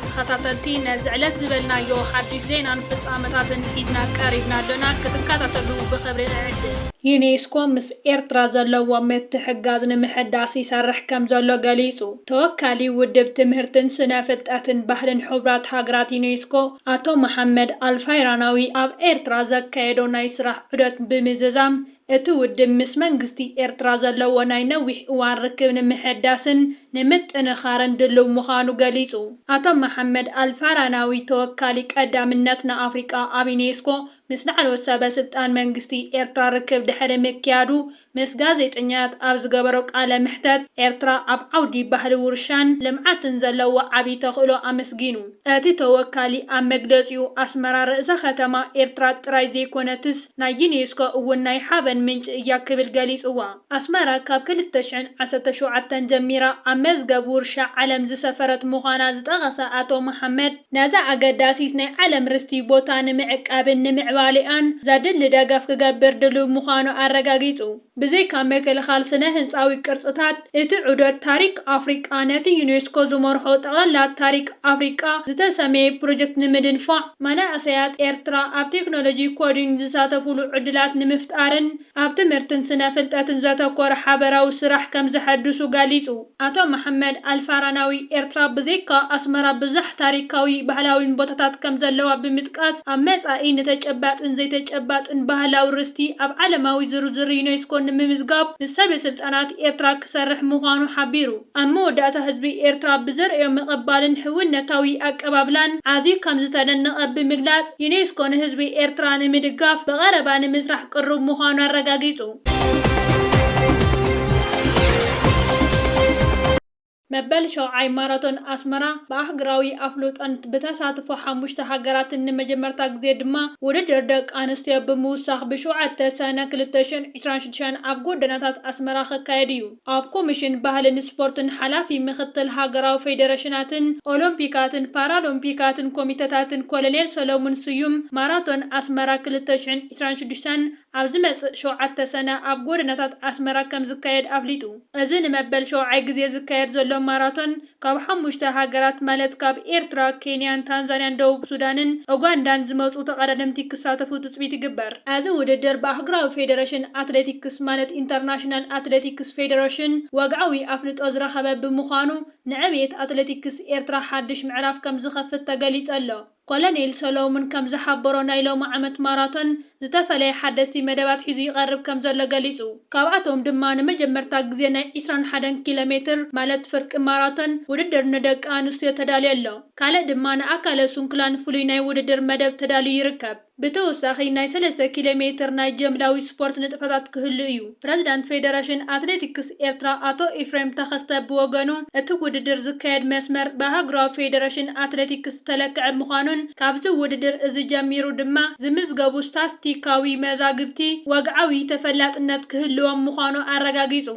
ተኸታተልቲ፣ ነዚ ዕለት ዝበልናዮ ሓድሽ ዜናን ፍጻመታትን ሒዝና ቀሪብና ኣሎና። ክትከታተሉ ብኽብሪ እዕድም። ዩኔስኮ ምስ ኤርትራ ዘለዎ ምትሕግጋዝ ንምሕዳስ ይሰርሕ ከም ዘሎ ገሊጹ። ተወካሊ ውድብ ትምህርትን ስነ ፍልጠትን ባህልን ሕቡራት ሃገራት ዩኔስኮ ኣቶ መሓመድ ኣልፋይራናዊ ኣብ ኤርትራ ዘካየዶ ናይ ስራሕ ዑደት ብምዝዛም፣ እቲ ውድብ ምስ መንግስቲ ኤርትራ ዘለዎ ናይ ነዊሕ እዋን ርክብ ንምሕዳስን ንምጥንኻርን ድሉው ምዃኑ ገሊጹ። ኣቶ መሓመድ ኣልፋራናዊ ተወካሊ ቀዳምነት ንኣፍሪቃ ኣብ ዩኔስኮ ምስ ላዕለዎት ሰበ ስልጣን መንግስቲ ኤርትራ ርክብ ድሕሪ ምክያዱ፣ ምስ ጋዜጠኛታት ኣብ ዝገበሮ ቃለ መሕተት፣ ኤርትራ ኣብ ዓውዲ ባህሊ ውርሻን ልምዓትን ዘለዎ ዓቢ ተኽእሎ ኣመስጊኑ። እቲ ተወካሊ ኣብ መግለጺኡ፣ ኣስመራ ርእሰ ከተማ ኤርትራ ጥራይ ዘይኮነትስ፣ ናይ ዩኔስኮ እውን ናይ ሓበን ምንጪ እያ ክብል ገሊጽዋ። ኣስመራ ካብ ክልተ ሽሕን ዓሰርተ ሸውዓተን ጀሚራ ኣብ መዝገብ ውርሻ ዓለም ዝሰፈረት ምዃና ዝጠቐሰ ኣቶ መሓመድ፣ ነዛ ኣገዳሲት ናይ ዓለም ርስቲ ቦታ ንምዕቃብን ንምዕባሌኣን ዘድሊ ደገፍ ክገብር ድሉው ምዃኑ ኣረጋጊጹ። ብዘይካ ምክልኻል ስነ ህንጻዊ ቅርጽታት፣ እቲ ዑደት ታሪክ ኣፍሪቃ ነቲ ዩኔስኮ ዝመርሖ ጠቕላላ ታሪክ ኣፍሪቃ ዝተሰመየ ፕሮጀክት ንምድንፋዕ፣ መናእሰያት ኤርትራ ኣብ ቴክኖሎጂ ኮዲንግ ዝሳተፉሉ ዕድላት ንምፍጣርን ኣብ ትምህርትን ስነ ፍልጠትን ዘተኮረ ሓበራዊ ስራሕ ከም ዘሐድሱ ገሊጹ። ኣቶ መሓመድ ኣልፋራናዊ፣ ኤርትራ ብዘይካ ኣስመራ ብዙሕ ታሪካዊ ባህላዊን ቦታታት ከም ዘለዋ ብምጥቃስ፣ ኣብ መጻኢ ንተጨባጥን ዘይተጨባጥን ባህላዊ ርስቲ ኣብ ዓለማዊ ዝርዝር ዩኔስኮ ንምምዝጋብ ንሰበ ስልጣናት ኤርትራ ክሰርሕ ምዃኑ ሓቢሩ። ኣብ መወዳእታ፣ ህዝቢ ኤርትራ ብዘርእዮ ምቕባልን ሕውነታዊ ኣቀባብላን ኣዝዩ ከም ዝተደነቐ ብምግላጽ፣ ዩኔስኮ ንህዝቢ ኤርትራ ንምድጋፍ ብቐረባ ንምስራሕ ቅሩብ ምዃኑ ኣረጋጊጹ። መበል ሸውዓይ ማራቶን ኣስመራ ብኣህጉራዊ ኣፍልጦን ብተሳትፎ ሓሙሽተ ሃገራትን ንመጀመርታ ግዜ ድማ ውድድር ደቂ ኣንስትዮ ብምውሳኽ ብሸውዓተ ሰነ ክልተ ሽሕን ዕስራን ሽዱሽተን ኣብ ጎደናታት ኣስመራ ክካየድ እዩ። ኣብ ኮሚሽን ባህልን ስፖርትን ሓላፊ ምክትል ሃገራዊ ፌዴሬሽናትን ኦሎምፒካትን ፓራሎምፒካትን ኮሚተታትን ኮሎኔል ሰሎሙን ስዩም፣ ማራቶን ኣስመራ ክልተ ሽሕን ዕስራን ሽዱሽተን ኣብ ዝመጽእ ሸውዓተ ሰነ ኣብ ጎደናታት ኣስመራ ከም ዝካየድ ኣፍሊጡ። እዚ ንመበል ሸውዓይ ግዜ ዝካየድ ዘሎ ማራቶን፣ ካብ ሓሙሽተ ሃገራት ማለት ካብ ኤርትራ፣ ኬንያን ታንዛንያን ደቡብ ሱዳንን ኡጋንዳን ዝመጹ ተቐዳደምቲ ክሳተፉ ትጽቢት ይግበር። እዚ ውድድር ብኣህጉራዊ ፌዴሬሽን ኣትሌቲክስ ማለት ኢንተርናሽናል ኣትሌቲክስ ፌዴሬሽን ወግዓዊ ኣፍልጦ ዝረኸበ ብምዃኑ፣ ንዕብየት ኣትሌቲክስ ኤርትራ ሓድሽ ምዕራፍ ከም ዝኸፍት ተገሊጹ ኣሎ። ኮሎኔል ሰሎሙን ከም ዝሓበሮ፣ ናይ ሎሚ ዓመት ማራቶን ዝተፈለየ ሓደስቲ መደባት ሒዙ ይቐርብ ከም ዘሎ ገሊጹ። ካብኣቶም ድማ ንመጀመርታ ግዜ ናይ ዕስራን ሓደን ኪሎ ሜትር ማለት ፍርቂ ማራቶን ውድድር ንደቂ ኣንስትዮ ተዳልዩ ኣሎ። ካልእ ድማ ንኣካለ ስንኩላን ፍሉይ ናይ ውድድር መደብ ተዳልዩ ይርከብ። ብተወሳኺ ናይ ሰለስተ ኪሎ ሜትር ናይ ጀምላዊ ስፖርት ንጥፈታት ክህሉ እዩ። ፕረዚዳንት ፌደሬሽን ኣትሌቲክስ ኤርትራ ኣቶ ኤፍሬም ተኸስተ ብወገኑ፣ እቲ ውድድር ዝካየድ መስመር ብኣህጉራዊ ፌደሬሽን ኣትሌቲክስ ዝተለክዐ ምዃኑን፣ ካብዚ ውድድር እዚ ጀሚሩ ድማ ዝምዝገቡ ስታስቲካዊ መዛግብቲ ወግዓዊ ተፈላጥነት ክህልዎም ምዃኑ ኣረጋጊጹ።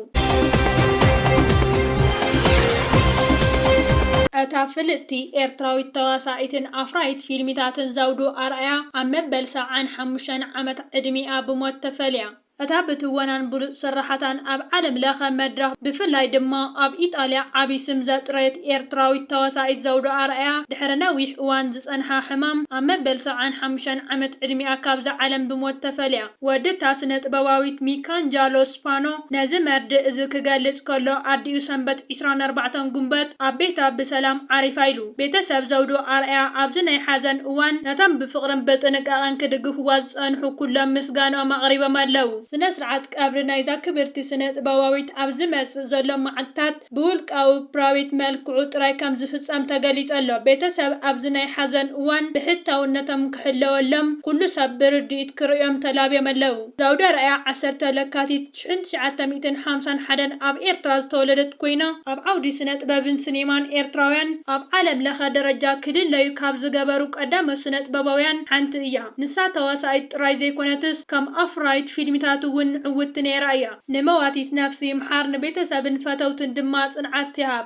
እታ ፍልጥቲ ኤርትራዊት ተዋሳኢትን ኣፍራይት ፊልሚታትን ዘውዱ ኣርኣያ ኣብ መበል ሰብዓን ሓሙሽተን ዓመት ዕድሚኣ ብሞት ተፈልያ። እታ ብትወናን ብሉጽ ስራሓታን ኣብ ዓለም ለኸ መድረኽ፣ ብፍላይ ድማ ኣብ ኢጣልያ ዓቢ ስም ዘጥረየት ኤርትራዊት ተዋሳኢት ዘውዱ ኣርኣያ፣ ድሕሪ ነዊሕ እዋን ዝጸንሓ ሕማም ኣብ መበል ሰብዓን ሓሙሽተን ዓመት ዕድሚኣ ካብዛ ዓለም ብሞት ተፈልያ። ወዲ እታ ስነ ጥበባዊት ሚካንጃሎ ስፓኖ ነዚ መርድእ እዚ ክገልጽ ከሎ፣ ኣዲኡ ሰንበት ዕስራን ኣርባዕተን ጉንበት ኣብ ቤታ ብሰላም ዓሪፋ ኢሉ። ቤተሰብ ዘውዱ ኣርኣያ ኣብዚ ናይ ሓዘን እዋን ነቶም ብፍቕርን ብጥንቃቐን ክድግፍዋ ዝጸንሑ ኩሎም ምስጋንኦም ኣቕሪቦም ኣለዉ። ስነ ስርዓት ቀብሪ ናይዛ ክብርቲ ስነ ጥበባዊት ኣብ ዝመጽእ ዘሎ መዓልታት ብውልቃዊ ፕራይቬት መልክዑ ጥራይ ከም ዝፍጸም ተገሊጹ ኣሎ። ቤተሰብ ኣብዚ ናይ ሓዘን እዋን ብሕታውነቶም ክሕለወሎም ኩሉ ሰብ ብርድኢት ክርእዮም ተላብዮም ኣለዉ። ዘውዱ ኣርኣያ ዓሰርተ ለካቲት ሽሕን ትሽዓተ ሚእትን ሓምሳን ሓደን ኣብ ኤርትራ ዝተወለደት ኮይና፣ ኣብ ዓውዲ ስነ ጥበብን ሲኔማን ኤርትራውያን ኣብ ዓለም ለኸ ደረጃ ክልለዩ ካብ ዝገበሩ ቀዳሞት ስነ ጥበባውያን ሓንቲ እያ። ንሳ ተዋሳኢት ጥራይ ዘይኮነትስ፣ ከም ኣፍራይት ፊልሚታት እውን ዕውትቲ ነይራ እያ። ንመዋቲት ነፍሲ ይምሓር፣ ንቤተሰብን ፈተውትን ድማ ጽንዓት ይሃብ።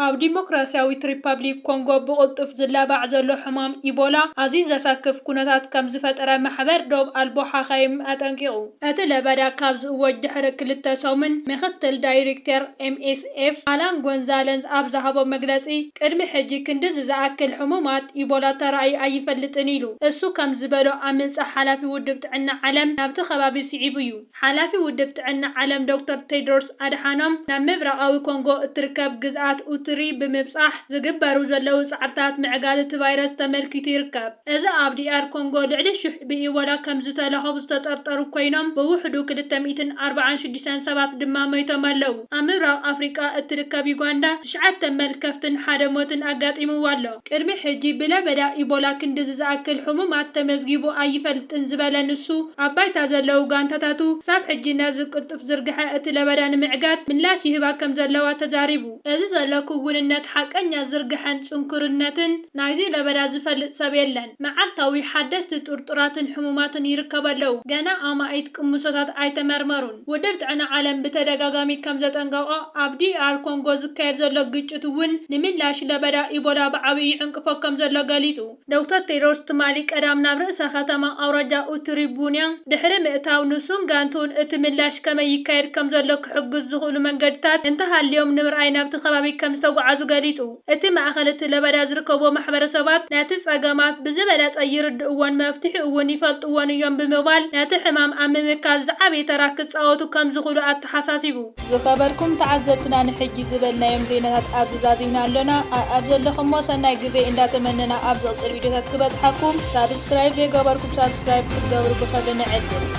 ኣብ ዲሞክራሲያዊት ሪፐብሊክ ኮንጎ ብቕልጡፍ ዝላባዕ ዘሎ ሕማም ኢቦላ ኣዝዩ ዘሰክፍ ኩነታት ከም ዝፈጠረ ማሕበር ዶብ ኣልቦ ሓኻይም ኣጠንቂቑ። እቲ ለበዳ ካብ ዝእወጅ ድሕሪ ክልተ ሰሙን፣ ምክትል ዳይሬክተር ኤምኤስኤፍ ኣላን ጎንዛለዝ ኣብ ዝሃቦ መግለጺ፣ ቅድሚ ሕጂ ክንድዚ ዝኣክል ሕሙማት ኢቦላ ተራእዩ ኣይፈልጥን ኢሉ። እሱ ከም ዝበሎ፣ ኣምጻ ሓላፊ ውድብ ጥዕና ዓለም ናብቲ ከባቢ ስዒቡ እዩ። ሓላፊ ውድብ ጥዕና ዓለም ዶክተር ቴድሮስ ኣድሓኖም ናብ ምብራቓዊ ኮንጎ እትርከብ ግዝኣት ኡቱሪ ብምብጻሕ ዝግበሩ ዘለዉ ጻዕርታት ምዕጋት እቲ ቫይረስ ተመልኪቱ ይርከብ። እዚ ኣብ ዲኣር ኮንጎ ልዕሊ ሽሕ ብኢቦላ ከም ዝተለኸፉ ዝተጠርጠሩ ኮይኖም፣ ብውሕዱ ክልተ ሚእትን ኣርባዓን ሽዱሽተን ሰባት ድማ ሞይቶም ኣለዉ። ኣብ ምብራቕ ኣፍሪቃ እትርከብ ዩጋንዳ ትሽዓተ መልከፍትን ሓደ ሞትን ኣጋጢምዋ ኣሎ። ቅድሚ ሕጂ ብለበዳ ኢቦላ ክንድዚ ዝኣክል ሕሙማት ተመዝጊቡ ኣይፈልጥን ዝበለ ንሱ፣ ኣብ ባይታ ዘለዉ ጋንታታቱ ክሳብ ሕጂ ነዚ ቅልጡፍ ዝርግሐ እቲ ለበዳ ንምዕጋት ምላሽ ይህባ ከም ዘለዋ ተዛሪቡ። እዚ ዘሎ ክውንነት ሓቀኛ ዝርግሐን ጽንኩርነትን ናይዚ ለበዳ ዝፈልጥ ሰብ የለን። መዓልታዊ ሓደስቲ ጥርጡራትን ሕሙማትን ይርከብ ኣለዉ። ገና ኣማኢት ቅምሶታት ኣይተመርመሩን። ውድብ ጥዕና ዓለም ብተደጋጋሚ ከም ዘጠንቀቖ፣ ኣብ ዲኣር ኮንጎ ዝካየድ ዘሎ ግጭት እውን ንምላሽ ለበዳ ኢቦላ ብዓብዪ ይዕንቅፎ ከም ዘሎ ገሊጹ። ዶክተር ቴድሮስ ትማሊ ቀዳም ናብ ርእሰ ከተማ ኣውራጃ ኡቱሪ ቡንያ ድሕሪ ምእታው፣ ንሱን ጋንቱን እቲ ምላሽ ከመይ ይካየድ ከም ዘሎ ክሕግዝ ዝኽእሉ መንገድታት እንተሃልዮም ንምርኣይ ናብቲ ከባቢ ከም ዝተጓዓዙ ገሊጹ። እቲ ማእኸል እቲ ለበዳ ዝርከብዎ ማሕበረሰባት ነቲ ጸገማት ብዝበለጸ ይርድእዎን መፍትሒ እውን ይፈልጥዎን እዮም ብምባል፣ ነቲ ሕማም ኣብ ምምካት ዝዓበየ ተራ ክጻወቱ ከም ዝኽእሉ ኣተሓሳሲቡ። ዝኸበርኩም ተዓዘብትና፣ ንሕጂ ዝበልናዮም ዜናታት ኣብዚ ዛዚምና ኣሎና። ኣኣብ ዘለኹሞ ሰናይ ግዜ እንዳተመነና፣ ኣብ ዝቕጽል ቪድዮታት ክበጽሓኩም ሳብስክራይብ ዘይገበርኩም ሳብስክራይብ ክትገብሩ ብኽብሪ ንዕድም።